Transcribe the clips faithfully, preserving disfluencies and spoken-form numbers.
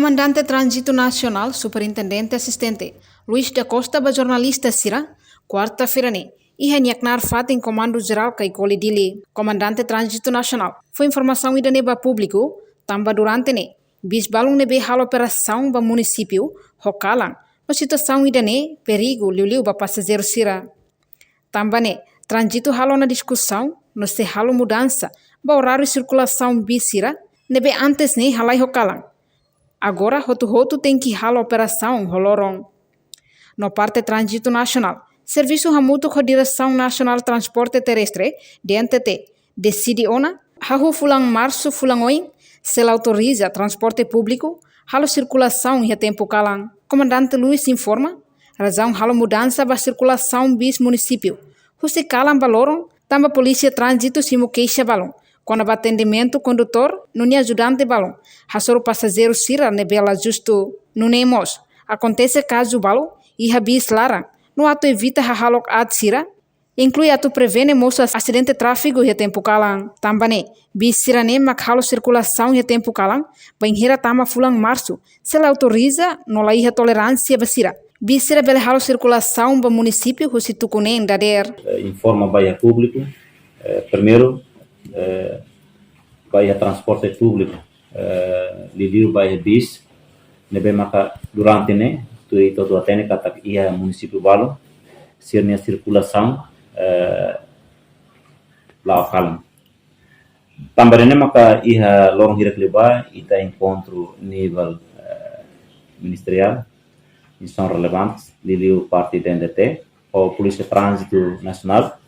Komandante Tránzitu Nasionál, Superintendente Asistente Luis da Costa, ba jornalista sira, kuarta-feira ne'e, iha nia knaar fatin Komandu Jerál Caicoli, Dili. Komandante Tránzitu Nasionál fó informasaun ida-ne'e ba públiku, tanba durante ne'e bis balun ne'ebé halo operasaun ba munisípiu ho kalan, no situasaun ida-ne'e perigu liuliu ba pasajeiru sira. Tanba ne'e, Tránzitu halo ona diskusaun no sei halo mudansa ba oráriu sirkulasaun bis sira ne'ebé antes ne'e halai ho kalan. Agora hotu-hotu tenke halo operasaun ho loron. No parte Tránzitu Nasionál, servisu hamutuk ho Diresaun Nasionál Transporte Terrestre, D N T T, deside ona, hahú fulan Marsu fulan oin, sei la autoriza transporte públiku halo sirkulasaun iha tempu kalan. Komandante Luis informa, razaun halo mudansa ba sirkulasaun bis munisípiu husi kalan ba loron, tanba Polísia Tránzitu simu keixa balun kona-ba atendimentu kondutór no nia ajudante balun hasoru pasajeiru sira ne'ebé la justu. Nune'e mós akontese kazu balu iha bis laran, no atu evita hahalok aat sira, inklui atu prevene mosu asidente tráfiku iha tempu kalan. Tanba ne'e, bis sira-ne'e mak halo sirkulasaun iha tempu kalan, bainhira tama fulan Marsu, sei la autoriza no la iha toleránsia ba sira. Bis sira bele halo sirkulasaun ba munisípiu husi tuku neen dadeer. Eh, informa ba iha públiku, eh, primeiru, eh, ba iha transporte públiku, eh, liuliu ba iha bis, ne'ebé maka durante ne'e, tuir ita hotu hatene katak iha munisípiu balu, sira-nia sirkulasaun, eh, la'o kalan. Tanba ne'e maka iha loron hirak liubá, ita enkontru nivel, eh, ministeriál, instituisaun relevante, liuliu parte D N T T, ho Polísia Tránzitu Nasionál,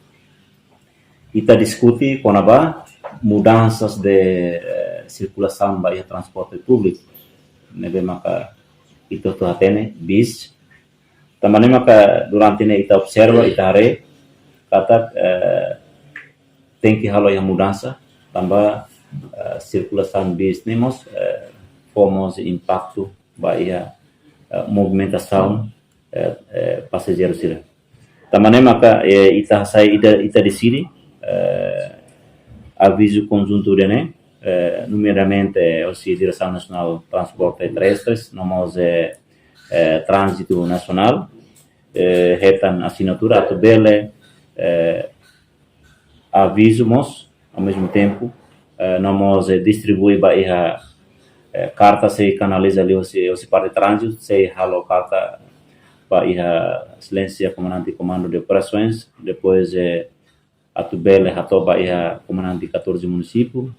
ita diskute kona-ba mudansas de, eh, sirkulasaun ba iha transporte públiku. Ne'ebé maka ita hotu hatene, bis. Tanba ne'e maka durante ne'e ita observa, ita haree, katak, eh, tenke halo iha mudansa, tanba, eh, sirkulasaun bis ne'e mós, eh, fó mós impaktu ba iha, eh, movimentasaun, eh, eh, pasajeiru sira. Tanba ne'e maka, eh, ita sai, ita, ita deside, eh, avizu konjuntu ida-ne'e, eh, nomeadamente, eh, hosi Diresaun Nasionál Transporte Terrestres, no mós, eh, eh, Tránzitu Nasionál, eh, hetan asinatura atu bele, eh, avizu mós, ao mesmo tempo, eh, no mós, eh, distribui ba iha, eh, karta sei kanaliza liuhosi, hosi parte tránzitu, sei halo karta ba iha Exelénsia Komandante Komandu de Operasoens, depois, eh, atu bele hato'o ba iha komandante catorze munisípiu,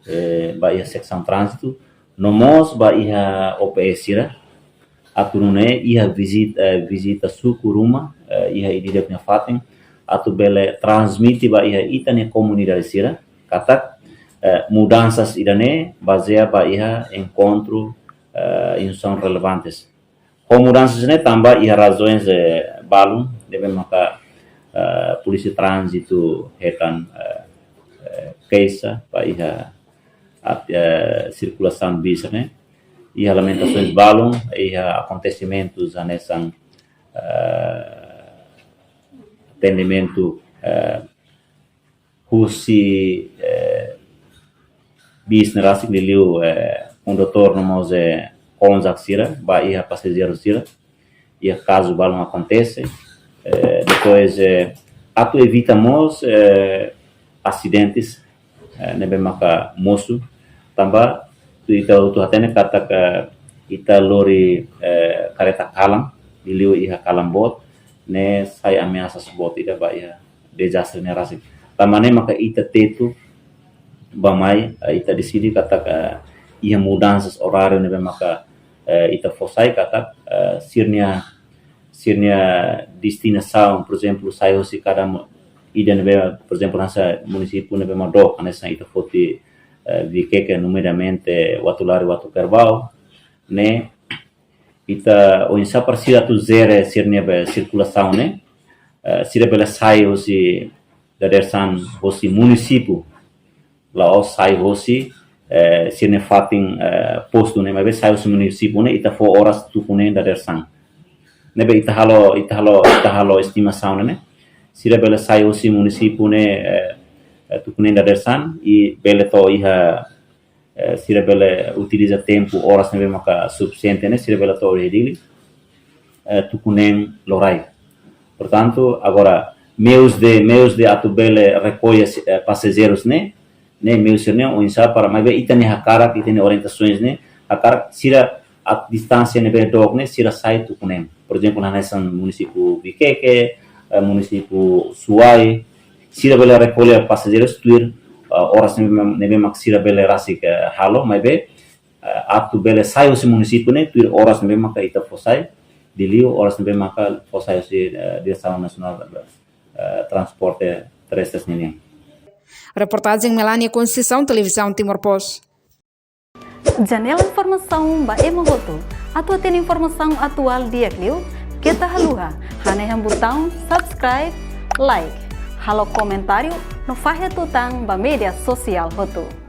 eh, ba iha seksaun tránzitu, no mós ba iha O P S sira, atu nune'e iha vizit-, eh, vizita suku ruma, eh, iha ida-idak nia fatin, atu bele transmite ba iha ita-nia komunidade sira, katak, eh, mudansas ida-ne'e bazeia ba iha enkontru, eh, instituisaun relevante. Ho mudansas ne'e tanba iha razoens, eh, balun, ne'ebé maka, eh, Polísia Tránzitu hetan, eh, eh, keixa ba iha at-, eh, sirkulasaun bis ne'e. Iha lamentasoens balun, iha akontesimentus hanesan, eh, atendimentu, eh, husi, eh, bis ne'e rasik, liuliu, eh, kondutór no mós, eh, konjak sira ba iha pasajeiru sira. Iha kazu balun akontese. Eh, depois, eh, atu evita mós, eh, asidentes, eh, ne'ebé maka mosu, tanba tuir ita hotu hatene katak ita lori, eh, kareta kalan, liuliu iha kalan boot, ne'e sai ameasas boot ida ba iha dezastre ne'e rasik. Tanba ne'e maka ita tetu bá-mai, eh, ita deside katak, eh, iha mudansas oráriu ne'ebé maka, eh, ita fó sai katak, eh, sira-nia, sira-nia destinasaun, por ezemplu, sai hosi kada mo-, ida ne'ebé, por ezemplu, hanesan munisípiu ne'ebé mak dook, hanesan ita foti, eh, Viqueque, nomeadamente Uatulari, Uatucarbau, ne'e, ita oinsá para sira atu jere sira-nia be sirkulasaun ne'e, eh, sira bele sai hosi dadeer-saan hosi munisípiu, la'ós sai hosi, eh, sira-nia fatin, eh, postu ne'e, maibé sai hosi munisípiu ne'e, ita fó oras tuku neen dadeer-saan. Ne'ebé ita halo, ita halo, ita halo estimasaun ne'e, sira bele sai hosi munisípiu ne'e, eh, eh, tuku neen dadeer-saan, i bele to'o iha eh, sira bele utiliza tempu, oras ne'ebé maka sufisiente ne'e, sira bele to'o iha Dili, eh, tuku neen loraik. Portantu, agora, meius de, meius de atu bele rekolla, eh, pasajeirus ne'e, ne'e meius ne'e, oinsá para maibé ita-nia hakarak, ita-nia orientasaun ne'e, hakarak sira atu distánsia ne'ebé dook ne'e, sira sai tuku neen. Por ezemplu, hanesan munisípiu Viqueque, eh, munisípiu Suai, sira bele rekolla pasajeirus tuir, eh, oras ne'ebé, ne'ebé mak sira bele rasik, eh, halo, maibé, eh, atu bele sai husi munisípiu ne'e, tuir oras ne'ebé maka ita fó sai, Dili, oras ne'ebé maka fó sai husi, eh, Diresaun Nasionál, eh, Transporte Terrestres ninian. Reportajen Melania Conceição, Televizaun Timor Post. Janela informasaun ba ema hotu. Atu hatene informasaun atuál di'ak liu, keta haluha hanehan butaun subscribe, like, halo komentáriu no fahe tutan ba média sosiál hotu.